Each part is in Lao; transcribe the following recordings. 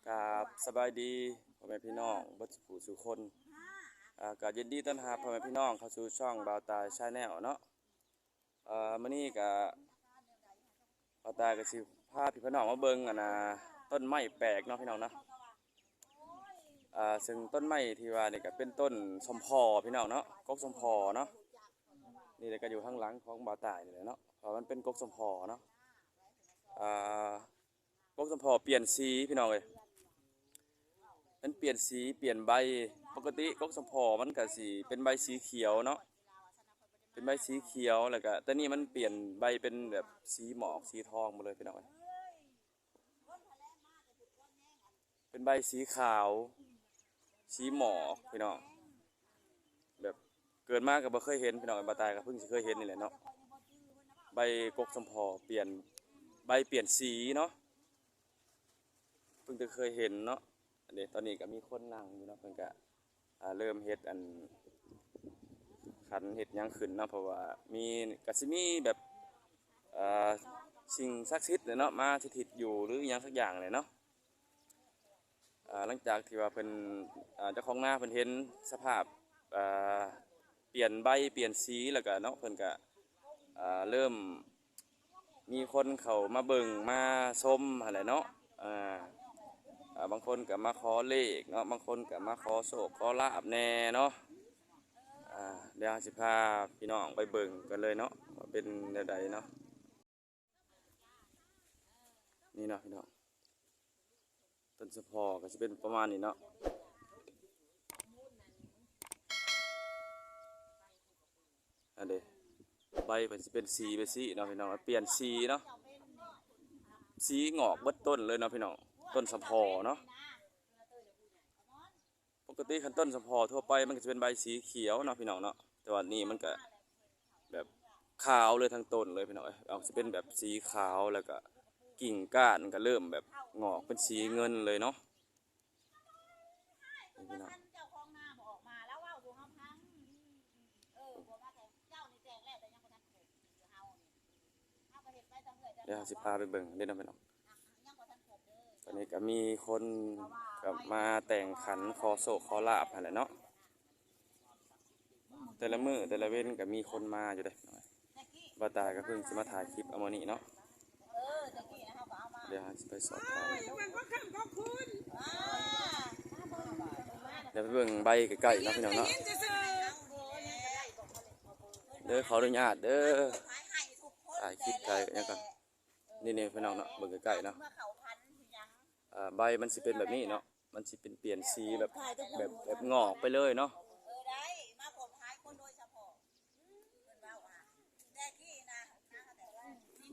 ກາບສະບາຍດີພໍ່ແມ່ພີ່ນ້ອງເບິດສູ່ຜູ້ສູ່ຄົນ. ອ່າ ກໍຍິນດີຕ້ອນຮັບພໍ່ແມ່ພີ່ນ້ອງເຂົ້າສູ່ຊ່ອງບ່າວຕາຍ Channel ເນາະ. ເອີ ມື້ນີ້ກະ ບ່າວຕາຍກໍຊິພາພີ່ພານ້ອງມາເບິ່ງ ອັນນ່າ ຕົ້ນໄມ້ແປກເນາະພີ່ນ້ອງເນາະ. ເອີ ເຊິ່ງຕົ້ນໄມ້ທີ່ວ່ານີ້ກໍເປັນຕົ້ນສົມພໍພີ່ນ້ອງເນາະ, ກົກສົມພໍເນາະ. ນີ້ແຫຼະ ກໍຢູ່ທາງຫຼັງຂອງບ່າວຕາຍນີ້ແຫຼະເນາະ, ເພາະມັນເປັນກົກສົມພໍເນາະ. ເອີ ກົກສົມພໍປ່ຽນສີພີ່ນ້ອງເອີຍ, ມັນປ່ຽນສີປ່ຽນໃບ. ປົກກະຕິກົກສົມພໍມັນກະຊິເປັນໃບສີຂຽວເນາະ, ເປັນໃບສີຂຽວ ແລ້ວກະແຕ່ນີ້ມັນປ່ຽນໃບເປັນແບບສີໝອກສີທອງໝົດເລີຍພີ່ນ້ອງເອີຍ, ເປັນໃບສີຂາວ ສີໝອກພີ່ນ້ອງ. ແບບເກີດມາກໍບໍ່ເຄີຍເຫັນພີ່ນ້ອງ, ບ່າວຕາຍກໍເພິ່ງຊິເຄີຍເຫັນນີ້ແຫຼະເນາະ, ໃບກົກສົມພໍປ່ຽນ ໃບປ່ຽນສີເນາະ, ເພິ່ງແຕ່ເຄີຍເຫັນເນາະ. ອັນນີ້ຕອນນີ້ກໍມີຄົນນັ່ງຢູ່ເນາະ, ເພິ່ນກໍ ອ່າ ເລີ່ມເຮັດອັນຂັນເຮັດຫຍັງຂຶ້ນເນາະ, ເພາະວ່າມີ ກໍຊິມີແບບ ອ່າ ສິ່ງສັກສິດແຫຼະເນາະ ມາສະຖິດຢູ່ ຫຼືອີ່ຫຍັງສັກຢ່າງແຫຼະເນາະ. ອ່າ ຫຼັງຈາກທີ່ວ່າເພິ່ນ ອ່າ ເຈົ້າຂອງນາເພິ່ນເຫັນສະພາບ ອ່າ ປ່ຽນໃບປ່ຽນສີແລ້ວກະເນາະ, ເພິ່ນກະ ອ່າ ເລີ່ມມີຄົນເຂົ້າມາເບິ່ງມາຊົມຫັ້ນແຫຼະເນາະ. ອ່າ ອ່າ ບາງຄົນກະມາຂໍເລກເນາະ, ບາງຄົນກະມາຂໍໂຊກຂໍລາບແດ່ເນາະ. ອ່າ ດຽວເຮົາຊິພາພີ່ນ້ອງໄປເບິ່ງກັນເລີຍເນາະ ວ່າເປັນແນວໃດເນາະ. ນີ້ເນາະພີ່ນ້ອງ, ຕົ້ນສະເພາະກໍຊິເປັນປະມານນີ້ເນາະ. ອັນເດ ໃບເພິ່ນຊິເປັນສີແບບຊີ້ເນາະພີ່ນ້ອງ, ປ່ຽນສີເນາະ, ສີງອກເບິດຕົ້ນເລີຍເນາະພີ່ນ້ອງ, ຕົ້ນສະເພາະເນາະ. ປົກກະຕິຄັນຕົ້ນສະເພາະທົ່ວໄປມັນກໍຈະເປັນໃບສີຂຽວເນາະພີ່ນ້ອງເນາະ, ແຕ່ວ່ານີ້ມັນກະແບບຂາວເລີຍທັງຕົ້ນເລີຍພີ່ນ້ອງເອີຍ. ອາ ຊິເປັນແບບສີຂາວ ແລ້ວກະກິ່ງກ້ານມັນກະເລີ່ມແບບງອກເປັນສີເງິນເລີຍເນາະ. ນີ້ພີ່ນ້ອງ ດຽວເຮົາຊິພາໄປເບິ່ງເດ້ເນາະພີ່ນ້ອງ. ຕອນນີ້ກໍມີຄົນກໍມາແຕ່ງຂັນຂໍໂຊກຂໍລາບຫັ້ນແຫຼະເນາະ, ແຕ່ລະມື້ແຕ່ລະເວັນກໍມີຄົນມາຢູ່ເດ້. ບ່າວຕາຍກໍເພິ່ງຊິມາຖ່າຍຄລິບເອົາມື້ນີ້ເນາະ, ດຽວເຮົາຊິໄປສອບຖາມ. ດຽວໄປເບິ່ງໃບໃກ້ໆເນາະພີ່ນ້ອງເນາະ. ເດີ ຂໍອະນຸຍາດເດີ ຖ່າຍຄລິບຖ່າຍຫຍັງກ່ອນ. ນີ້ໆ ພີ່ນ້ອງເນາະ ເບິ່ງໃກ້ໆເນາະ, ເອີ ໃບມັນຊິເປັນແບບນີ້ເນາະ, ມັນຊິເປັນປ່ຽນສີແບບ ແບບ ແບບງອກໄປເລີຍເນາະ.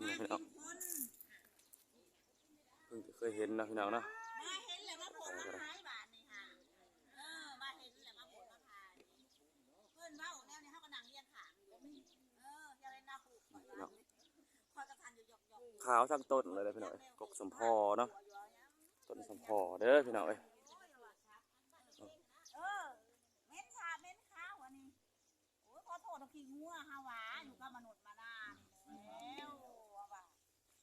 ນີ້ພີ່ນ້ອງ ເພິ່ງເຄີຍເຫັນເນາະພີ່ນ້ອງເນາະ. ມາເຫັນແລ້ວມາໂພດມາຂາຍບາດນີ້ຫາ, ເອີ ມາເຫັນແລ້ວມາໂພດມາຂາຍ. ເພິ່ນເວົ້າແນວນີ້ເຮົາກໍນັ່ງຮຽງຂ້າງຢູ່. ເອີ ເຈົ້າເຫັນໜ້າປູກຂ້ອຍວ່າ ຂ້ອຍກໍທັນຢູ່ຢອກໆ. ຂາວທັງຕົ້ນເລີຍເດີພີ່ນ້ອງເອີຍ, ກົກສົມພໍເນາະ, ຕົ້ນສົມພໍເດີພີ່ນ້ອງເອີຍ. ເອີ ເໝັນສາບເໝັນຂາວອັນນີ້. ໂອ້ຍ ຂໍໂທດເດີ ຂີ້ງົວເຮົາວ່າ ຢູ່ກັບມະນຸດມະນານີ້ແຫຼະ ວ່າ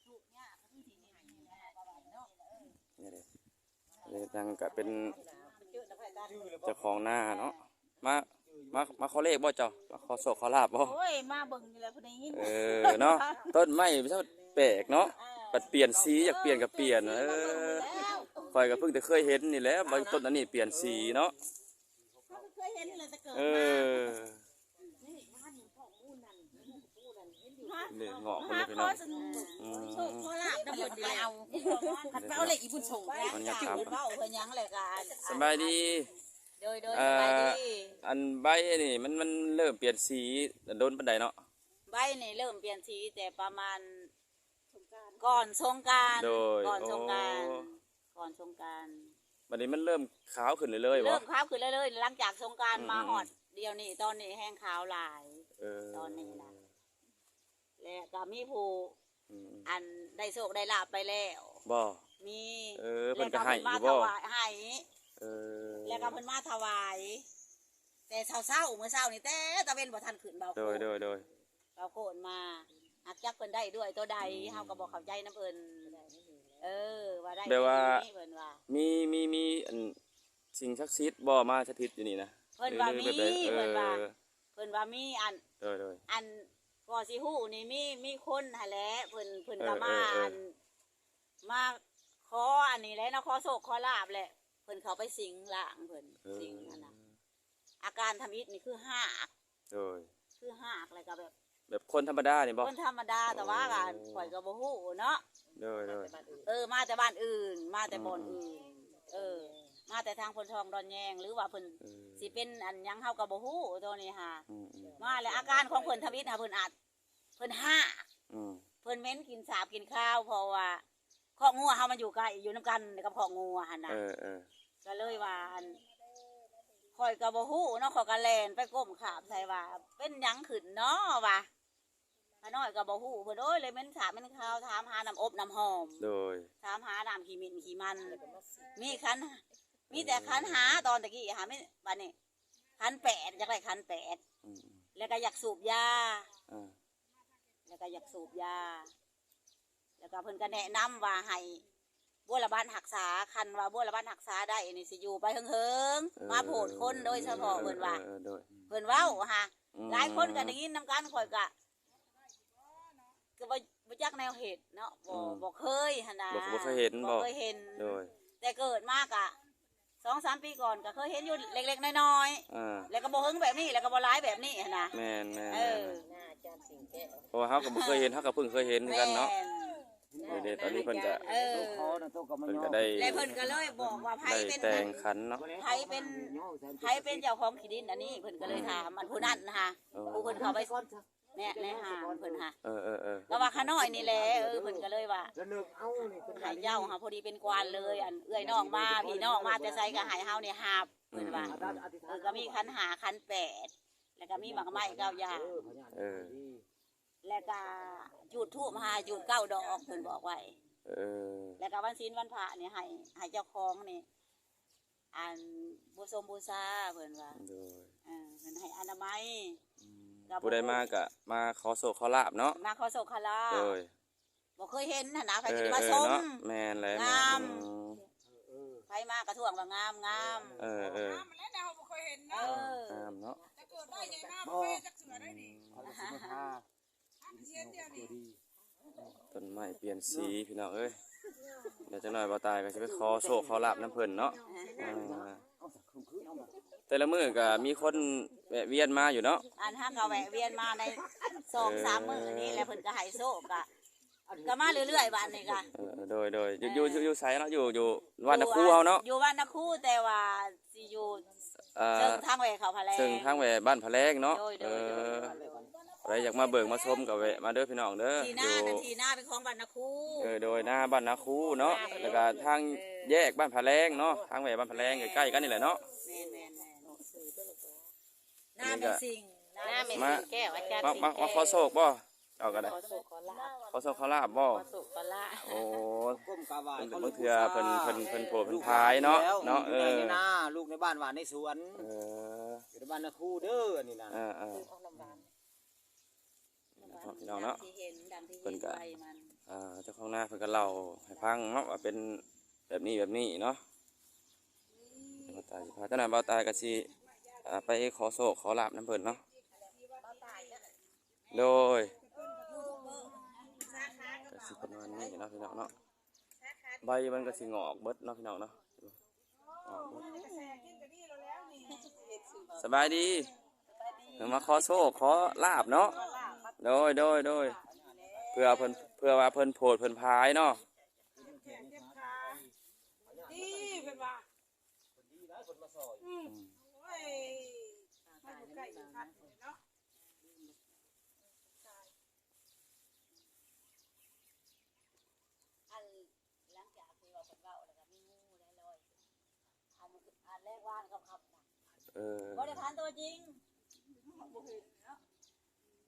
ທຸກຍາກກໍຄືຊິເຮັດນີ້ແຫຼະ ເຮົາກໍວ່າເນາະ. ນີ້ເດ້ ນີ້ຍັງກະເປັນເຈົ້າຂອງນາເນາະ, ມາ ມາ ມາຂໍເລກບໍ່ເຈົ້າ? ມາຂໍໂຊກຂໍລາບບໍ່? ໂອ້ຍ ມາເບິ່ງນີ້ແຫຼະ ຜູ້ໃດຍິນ. ເອີເນາະ, ຕົ້ນໄມ້ມັນແປກເນາະ, ເອີ ບັດປ່ຽນສີ ຢາກປ່ຽນກໍປ່ຽນ. ເອີ ຂ້ອຍກໍເພິ່ງແຕ່ເຄີຍເຫັນນີ້ແຫຼະ ໃບຕົ້ນອັນນີ້ປ່ຽນສີເນາະ. ເຮົາກໍເຄີຍເຫັນແຫຼະແຕ່ເກີດມາ. ເອີ ນີ້ງອກເພິ່ນເລີຍພີ່ນ້ອງ. ອືມ ໂຊກຂໍລາບນຳເພິ່ນນີ້ແຫຼະ. ເອົາ ຄັນໄປເອົາເລກອີ່ບຸນສົ່ງ ມັນຍັງຖາມ ເວົ້າເພິ່ນຫຍັງແຫຼະກະ. ສະບາຍດີ. ໂດຍໆ ເອີ ສະບາຍດີ. ອັນໃບນີ້ມັນ ມັນເລີ່ມປ່ຽນສີດົນປານໃດເນາະ? ໃບນີ້ເລີ່ມປ່ຽນສີແຕ່ປະມານ ສົງການ ກ່ອນສົງການ. ໂດຍ ກ່ອນສົງການ. ໂອ້ ກ່ອນສົງການ. ບັດນີ້ມັນເລີ່ມຂາວຂຶ້ນເລື້ອຍໆບໍ່? ເລີ່ມຂາວຂຶ້ນເລື້ອຍໆ ຫຼັງຈາກສົງການ ອືມໆໆ ມາຮອດດຽວນີ້ ຕອນນີ້ແຮງຂາວຫຼາຍ. ເອີ ຕອນນີ້ນະ ແລະກໍມີຜູ້ ອືມໆ ອັນໄດ້ໂຊກໄດ້ລາບໄປແລ້ວບໍ່? ມີ. ເອີ ເພິ່ນກໍໃຫ້ຢູ່ບໍ່? ແລ້ວກໍເພິ່ນມາຖວາຍ ໃຫ້. ເອີ ແລ້ວກໍເພິ່ນມາຖວາຍ ແຕ່ເຊົ້າໆ ມື້ເຊົ້ານີ້ ແຕ່ຕາເວັນບໍ່ທັນຂຶ້ນ ເບົາໂກນ. ໂດຍໆໆ. ເບົາໂກນມາ ຫາກຈັກເພິ່ນໄດ້ດ້ວຍຕົວໃດ ອືມ ເຮົາກໍບໍ່ເຂົ້າໃຈນຳເພິ່ນ. ເອີ ວ່າໄດ້ ແບບວ່າ ເພິ່ນວ່າ ມີ ມີ ມີອັນສິ່ງສັກສິດບໍ່ມາສະຖິດຢູ່ນີ້ນະ? ເພິ່ນວ່າມີ ເອີ ເພິ່ນວ່າ ເອີ ເພິ່ນວ່າມີອັນ ໂດຍໆ ອັນກໍຊິຮູ້ນີ້ ມີ ມີຄົນຫັ້ນແຫຼະ ເພິ່ນ ເພິ່ນກໍມາ ເອີ ເອີ ອັນ ມາຂໍອັນນີ້ແຫຼະເນາະ ຂໍໂຊກຂໍລາບແຫຼະ ເພິ່ນເຂົ້າໄປສິງຮ່າງເພິ່ນ ເອີ ສິງຫັ້ນນະ ອາການທຳອິດນີ້ຄືຮາກ ໂດຍ ຄືຮາກ ແລ້ວກໍແບບ ແບບຄົນທຳມະດານີ້ບໍ່? ຄົນທຳມະດາ ແຕ່ວ່າ ໂອ້ ຂ້ອຍກໍບໍ່ຮູ້ເນາະ ໂດຍໆ ເອີ ມາແຕ່ບ້ານອື່ນ ມາແຕ່ບ່ອນ ອືມ ອື່ນ ເອີ ມາແຕ່ທາງໂພນທອງດອນແຍງ ຫຼືວ່າເພິ່ນ ເອີ ຊິເປັນອັນຫຍັງເຮົາກໍບໍ່ຮູ້ໂຕນີ້ຫາ ອືມໆ ມາແລ້ວອາການຂອງເພິ່ນທຳອິດຫາ ເພິ່ນອາດ ເພິ່ນຮາກ ອືມ ເພິ່ນເໝັນກິ່ນສາບກິ່ນຄາວ ເພາະວ່າຄອກງົວເຮົາມັນຢູ່ໃກ້ ຢູ່ນຳກັນກັບຄອກງົວຫັ້ນນະ ເອີໆ ກໍເລີຍວ່າອັນ ຂ້ອຍກໍບໍ່ຮູ້ເນາະ ຂ້ອຍກໍແລ່ນໄປກົ້ມຂາບໃສ່ວ່າ ເປັນຫຍັງຂຶ້ນເນາະວ່າ ຂ້ານ້ອຍກໍບໍ່ຮູ້ ເພິ່ນ ໂອ້ຍ ເລີຍເໝັນສາບເໝັນຄາວ ຖາມຫານ້ຳອົບນ້ຳຫອມ ໂດຍ ຖາມຫານ້ຳຂີ້ເໝັນຂີ້ມັນ ມີຂັນ ມີແຕ່ຂັນຫ້າ ຕອນຕະກີ້ຫາ ມີ ບັດນີ້ ຂັນແປດ ຢາກໄດ້ຂັນແປດ ອືມ ແລ້ວກໍຢາກສູບຢາ ເອີ ແລ້ວກໍຢາກສູບຢາ ແລ້ວກໍເພິ່ນກໍແນະນຳວ່າໃຫ້ບົວລະບັດຮັກສາ ຄັນວ່າບົວລະບັດຮັກສາໄດ້ນີ້ ຊິຢູ່ໄປເຫິງໆ ເອີ ມາໂພດຄົນໂດຍສະເພາະ ເອີ ເພິ່ນວ່າ ເອີ ໂດຍ ເພິ່ນເວົ້າຫາ ອືມ ຫຼາຍຄົນກໍໄດ້ຍິນນຳກັນ ຂ້ອຍກໍ ກໍບໍ່ ບໍ່ຈັກແນວເຮັດເນາະ ບໍ່ ອືມ ບໍ່ເຄີຍຫັ້ນນະ ບໍ່ ບໍ່ເຄີຍເຫັນ ບໍ່ເຄີຍເຫັນ ໂດຍ ແຕ່ເກີດມາກະ ສອງສາມປີກ່ອນກໍເຄີຍເຫັນຢູ່ເລັກໆນ້ອຍໆ ເອີ ແລ້ວກໍບໍ່ເຫິງແບບນີ້ ແລ້ວກໍບໍ່ຫຼາຍແບບນີ້ຫັ້ນນະ ແມ່ນໆໆ ເອີ ເພາະວ່າເຮົາກໍບໍ່ເຄີຍເຫັນ ເຮົາກໍເພິ່ງເຄີຍເຫັນຄືກັນເນາະ ແມ່ນ ເດ້ໆ ຕອນນີ້ເພິ່ນກໍ ເອີ ເພິ່ນກໍໄດ້ ແລ້ວເພິ່ນກໍເລີຍບອກວ່າໃຜເປັນ ໄດ້ແຕ່ງຂັນເນາະ ໃຜເປັນ ໃຜເປັນເຈົ້າຂອງທີ່ດິນອັນນີ້ ເພິ່ນກໍເລີຍຖາມ ອືມ ອັນຜູ້ນັ້ນນະ ໂອ້ ຜູ້ເພິ່ນເຂົ້າໄປ ແນະ ແນະຫາເພິ່ນຫາ ເອີໆໆ ກໍວ່າຂ້ານ້ອຍນີ້ແຫຼະ ເອີ ເພິ່ນກໍເລີຍວ່າ ໃຫ້ເຈົ້າຫາ ພໍດີເປັນກວານເລີຍ ອັນເອື້ອຍນ້ອງມາ ພີ່ນ້ອງມາແຕ່ໃສກໍໃຫ້ເຮົານີ້ຮັບ ເພິ່ນວ່າ ອືມໆໆ ເອີ ກໍມີຂັນຫ້າ ຂັນແປດ ແລ້ວກໍມີໝາກໄມ້ເກົ້າຢ່າງ ເອີ ແລ້ວກໍຈູດທູບຫ້າ ຈູດເກົ້າດອກ ເພິ່ນບອກໄວ້ ເອີ ແລ້ວກໍວັນສິນວັນພະນີ້ໃຫ້ ໃຫ້ເຈົ້າຂອງນີ້ ອັນບູຊົມບູຊາເພິ່ນວ່າ ໂດຍ ເອີ ເພິ່ນໃຫ້ອະນາໄມ ອືມ ກໍ ຜູ້ໃດມາກໍມາຂໍໂຊກຂໍລາບເນາະ ມາຂໍໂຊກຂໍລາບ ໂດຍ ບໍ່ເຄີຍເຫັນຫັ້ນນະ ໃຜຊິໄດ້ມາຊົມ ເອີໆ ເນາະ ແມ່ນແຫຼະ ງາມ ອືມ ໃຜມາກໍທ້ວງວ່າງາມໆ ເອີໆ ງາມແລ້ວ ເຮົາບໍ່ເຄີຍເຫັນເນາະ ເອີ ງາມເນາະ ແຕ່ເກີດມາໃຫຍ່ມາບໍ່ເຄີຍເຫັນຈັກເທື່ອໄດ໋ນີ້ ອືມ ຕົ້ນໄມ້ປ່ຽນສີພີ່ນ້ອງເອີຍ ດຽວຈັກໜ້ອຍບ່າວຕາຍກໍຊິໄປຂໍໂຊກຂໍລາບນຳເພິ່ນເນາະ ເອີ ແຕ່ລະມື້ກໍມີຄົນແວະວຽນມາຢູ່ເນາະ ອັນເຮົາກໍແວະວຽນມາໃນສອງສາມມື້ນີ້ແຫຼະ ເອີ ເພິ່ນກໍໃຫ້ໂຊກ ກໍ ກໍມາເລື້ອຍໆ ບາດນີ້ກໍ ເອີ ໂດຍໆ ຢູ່ ເອີ ຢູ່ ຢູ່ ຢູ່ໃສເນາະ ຢູ່ ຢູ່ບ້ານນາຄູເຮົາເນາະ ຢູ່ບ້ານນາຄູ ແຕ່ວ່າ ຊິຢູ່ ເອີ ເຊິ່ງທາງແຫວະເຂົ້າຜາແລງ ເຊິ່ງທາງແຫວະບ້ານຜາແລງເນາະ ໂດຍໆ ເອີ ໂດຍ ໃຜຢາກມາເບິ່ງມາຊົມກໍແຫວະມາເດີພີ່ນ້ອງເດີ ທີ່ນາ ຢູ່ ທີ່ນາເປັນຂອງບ້ານນາຄູ ເອີ ໂດຍ ນາບ້ານນາຄູເນາະ ເອີ ແລ້ວກໍທາງແຍກບ້ານຜາແລງເນາະ ທາງແຫວະບ້ານຜາແລງ ແມ່ນ ໃກ້ໆ ກັນນີ້ແຫຼະເນາະ ແມ່ນໆ ນາແມ່ນສິງ ນາແມ່ນສິງແກ້ວ ອາຈານ ມາ ມາ ມາຂໍໂຊກບໍ່? ເຈົ້າກໍໄດ້ ຂໍໂຊກຂໍລາບ ຂໍໂຊກຂໍລາບບໍ່? ຂໍໂຊກຂໍລາບ ໂອ້ ເພິ່ນ ບາງເທື່ອເພິ່ນ ເພິ່ນ ເພິ່ນໂພດເພິ່ນພາຍເນາະ ເນາະ ເອີ ຢູ່ໃນນາ ລູກໃນບ້ານຫວ່ານໃນສວນ ເອີ ຢູ່ໃນບ້ານນາຄູເດີ ອັນນີ້ນະ ເອີໆ ເນາະ ພີ່ນ້ອງເນາະ ເພິ່ນກໍ ອ່າ ເຈົ້າຂອງນາເພິ່ນກໍເລົ່າໃຫ້ຟັງເນາະ ວ່າເປັນແບບນີ້ແບບນີ້ເນາະ ບ່າວຕາຍຊິພາ ເຈົ້ານາຍບ່າວຕາຍກໍຊິ ອ່າ ໄປຂໍໂຊກຂໍລາບນຳເພິ່ນເນາະ ໂດຍ ກໍຊິປະມານນີ້ເນາະ ພີ່ນ້ອງເນາະ ໃບມັນກໍຊິງອກເບິດເນາະ ພີ່ນ້ອງເນາະ ອອກເບິດ ສະບາຍດີ ມາຂໍໂຊກຂໍລາບເນາະ ໂດຍ ໂດຍ ໂດຍ ເພື່ອເພິ່ນ ເພື່ອວ່າເພິ່ນໂພດເພິ່ນພາຍເນາະ ດີເພິ່ນວ່າ ອືມ ໂອ້ຍ ມາຢູ່ໃກ້ຢູ່ຄັນເນາະ ອັນ ຫຼັງຈາກທີ່ວ່າເພິ່ນເວົ້າແລ້ວກໍມີງູໄດ້ລອຍຂຶ້ນ ອັນ ອັນແລງວານຄ່ຳໆນະ ເອີ ບໍ່ໄດ້ເຫັນຕົວຈິງ ບໍ່ເຫັນເນາະ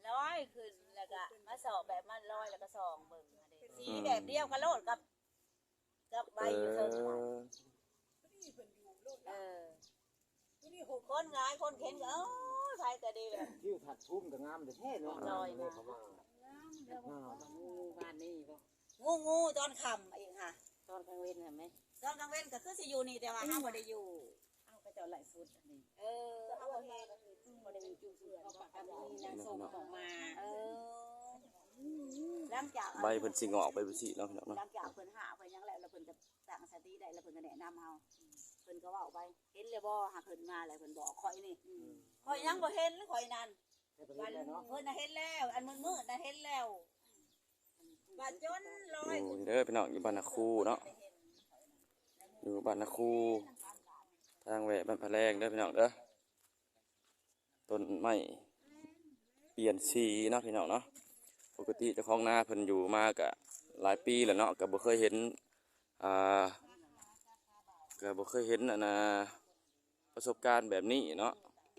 ລອຍຂຶ້ນ ແລ້ວກໍມາຊອກແບບມັນລອຍ ແລ້ວກໍສ່ອງເບິ່ງຫັ້ນເດ້ ອືມ ສີແບບດຽວກັນໂລດກັບ ກັບໃບຢູ່ເທິງ ເອີ ນະ ເອີ ຄົນງາຍຄົນເຂັນກໍ ໂອ້ຍ ໃຜກໍດີແບບ ທິວທັດພູມກໍງາມແທ້ໆເນາະ ລອຍມາ ງາມ ງາມ ງູບ້ານນີ້ບໍ່ ງູ ງູຕອນຄ່ຳອີກຫະ ຕອນກາງເວັນຫັ້ນແມ່ ຕອນກາງເວັນກໍຄືຊິຢູ່ນີ້ ແຕ່ວ່າເຮົາບໍ່ໄດ້ຢູ່. ເອົາ ເຂົາເຈົ້າໄລຟ໌ສົດອັນນີ້ ເອີ ເຮົາບໍ່ເຫັນ ບໍ່ໄດ້ເປັນຈຸດເຊື່ອເນາະ ກໍມີນາງສົ່ງອອກມາ ເອີ ຫຼັງຈາກ ໃບເພິ່ນຊິງອກໄປຈັ່ງຊີ້ເນາະ ພີ່ນ້ອງເນາະ. ຫຼັງຈາກເພິ່ນຫາເພິ່ນຫຍັງແລ້ວ ແລ້ວເພິ່ນກໍຕັ້ງສະຕິໄດ້ ແລ້ວເພິ່ນກໍແນະນຳເຮົາ ເພິ່ນກໍເວົ້າໄປ ເຫັນແລ້ວບໍ່ ຫາເພິ່ນມາແລ້ວເພິ່ນບອກຂ້ອຍນີ້ ຂ້ອຍຍັງບໍ່ເຫັນ ຂ້ອຍນັ້ນ ເພິ່ນນະເຫັນແລ້ວ ອັນມືດໆນະເຫັນແລ້ວ ບາດຈົນລອຍ ຢູ່ເດີພີ່ນ້ອງ ຢູ່ບ້ານນາຄູເນາະ ຢູ່ບ້ານນາຄູ ທາງແວະບ້ານພະແລງເດີພີ່ນ້ອງເດີ. ຕົ້ນໄມ້ປ່ຽນສີເນາະພີ່ນ້ອງເນາະ ປົກກະຕິເຈົ້າຂອງນາເພິ່ນຢູ່ມາກະຫຼາຍປີແລ້ວເນາະ ກະບໍ່ເຄີຍເຫັນ ອ່າ ກະບໍ່ເຄີຍເຫັນອັນນ່າ ປະສົບການແບບນີ້ເນາະ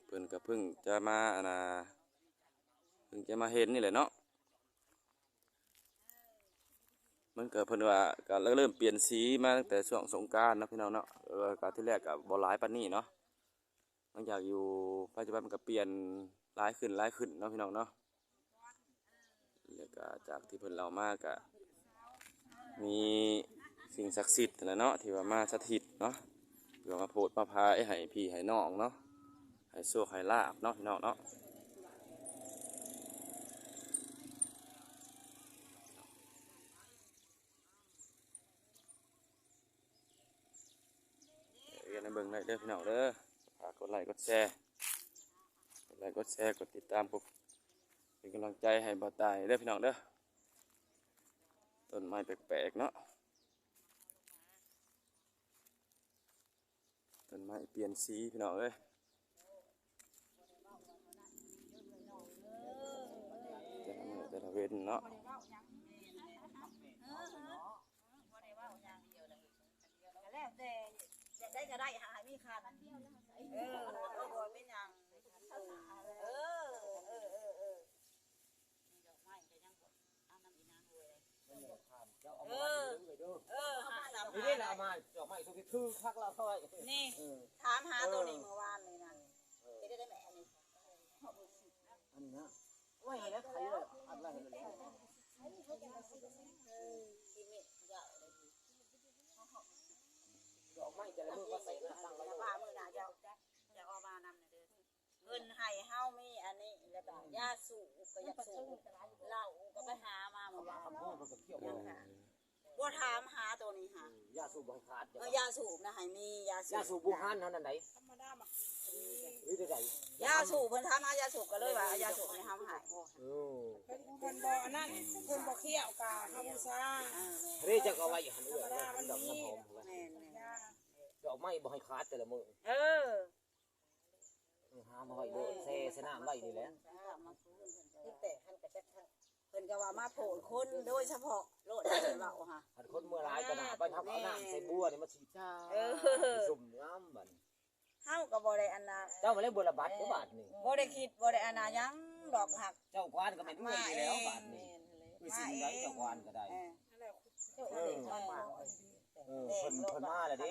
ເພິ່ນກະເພິ່ງຈະມາອັນນ່າ ເພິ່ງຈະມາເຫັນນີ້ແຫຼະເນາະ. ມັນກະ ເພິ່ນວ່າກະເລີ່ມປ່ຽນສີມາຕັ້ງແຕ່ຊ່ວງສົງການເນາະພີ່ນ້ອງເນາະ ເອີ ກະທີແລກກະບໍ່ຫຼາຍປານນີ້ເນາະ ຫຼັງຈາກຢູ່ປັດຈຸບັນມັນກະປ່ຽນຫຼາຍຂຶ້ນ ຫຼາຍຂຶ້ນເນາະພີ່ນ້ອງເນາະ. ແລ້ວກະຈາກທີ່ເພິ່ນເລົ່າມາກະ ມີສິ່ງສັກສິດຫັ້ນແຫຼະເນາະ ທີ່ວ່າມາສະຖິດເນາະ ທີ່ວ່າມາໂຜດມາພາຍໃຫ້ພີ່ໃຫ້ນ້ອງເນາະ ໃຫ້ໂຊກໃຫ້ລາບເນາະພີ່ນ້ອງເນາະ. ເອີ ໃຫ້ເບິ່ງໄດ້ເດີພີ່ນ້ອງເດີ ຝາກກົດໄລກົດແຊ ກົດໄລກົດແຊ ກົດຕິດຕາມ ກົດເປັນກຳລັງໃຈໃຫ້ບ່າວຕາຍເດີພີ່ນ້ອງເດີ. ຕົ້ນໄມ້ແປກໆເນາະ ຕົ້ນໄມ້ປ່ຽນສີພີ່ນ້ອງເອີຍ ແຕ່ລະມື້ແຕ່ລະເວັນເນາະ. ກໍແລ້ວແຕ່ ຢາກໄດ້ກໍໄດ້ ຫາໃຫ້ມີຄັນ ເອີ ບໍ່ເປັນຫຍັງ ເອີ ເອີ ເອີ ເອີ ດອກໄມ້ກໍຍັງ ເອົານຳອີນາງໂຫຍ ເອີ ເອີ ຫານຳ ນີ້ເດ້ລະ ເອົາມາດອກໄມ້ ສຸດທີ່ຖືກຄັກລະ ນີ້ ເອີ ຖາມຫາໂຕນີ້ ເອີ ມື້ວານນີ້ນະ ເອີ ເຮັດໄດ້ແມ່ອັນນີ້ ອັນນີ້ນະ ໄວ້ໃຫ້ແລ້ວ ໄຂເລີຍ ອັດໄວ້ໃຫ້ເລີຍ ເອີ ກິນນີ້ ດອກໄມ້ແຕ່ລະມື້ກໍໃສ່ໜ້າຕັ້ງໄວ້ ວ່າມື້ໜ້າເຈົ້າ ເຈົ້າເອົາມານຳແດ່ເດີ. ເພິ່ນໃຫ້ເຮົາມີອັນນີ້ ແລ້ວກໍຢາສູບກໍຢາກສູບ ເຫຼົ້າກໍໄປຫາມາມື້ວານ ເອີ ບໍ່ຖາມຫາໂຕນີ້ຫາ ຢາສູບບໍ່ຂາດ ເອີ ຢາສູບນະໃຫ້ມີ ຢາສູບ ຢາສູບບູຮານເທົ່ານັ້ນໃດ ທຳມະດາມັກ ຫຼືໃດ ຢາສູບ ເພິ່ນຖາມຫາຢາສູບ ກໍເລີຍວ່າຢາສູບໃຫ້ເຮົາໃຫ້ ເອີ ເພິ່ນ ເພິ່ນບໍ່ອັນນັ້ນ ເພິ່ນບໍ່ຄ້ຽວກະເຮົາບູຊາ ເອີ ເດ້ ເຈົ້າກໍໄວ້ຢູ່ຫັ້ນ ເອື້ອຍ ທຳມະດາມັນມີ ແມ່ນໆ ດອກໄມ້ບໍ່ໃຫ້ຂາດແຕ່ລະມື້ ເອີ ເອີ ຫາມາໄວ້ໂລດ ແຊ່ໃສ່ນ້ຳໄວ້ນີ້ແຫຼະ ເພິ່ນກໍວ່າມາໂຜດຄົນໂດຍສະເພາະໂລດ ເພິ່ນເວົ້າຫາ ຄັນຄົນເມື່ອຫຼາຍກໍໜ້າ ອ່າ ໄປເຮົາກໍເອົານ້ຳໃສ່ບົວນີ້ມາສີດ ເອີ ຊຸ່ມງາມບັດນີ້ ເຮົາກໍບໍ່ໄດ້ອັນນ່າ ເຈົ້າມາເລີຍບໍ່ລະບັດເດ້ບາດນີ້ ບໍ່ໄດ້ຄິດບໍ່ໄດ້ອັນນ່າຫຍັງດອກ ຫາກ ເຈົ້າກວານກໍແມ່ນເອື້ອຍຢູ່ແລ້ວບາດນີ້ ເອີ ສິ່ງໃດເຈົ້າກວານກໍໄດ້ ເອີ ເອີ ເອີ ເພິ່ນ ເພິ່ນມາແລ້ວເດ້